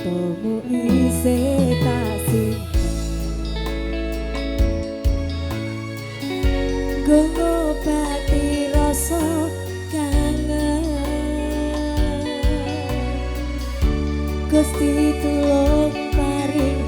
Fotomu isih tak simpen nggo ngobati rasa kangen. Gusti tulung paring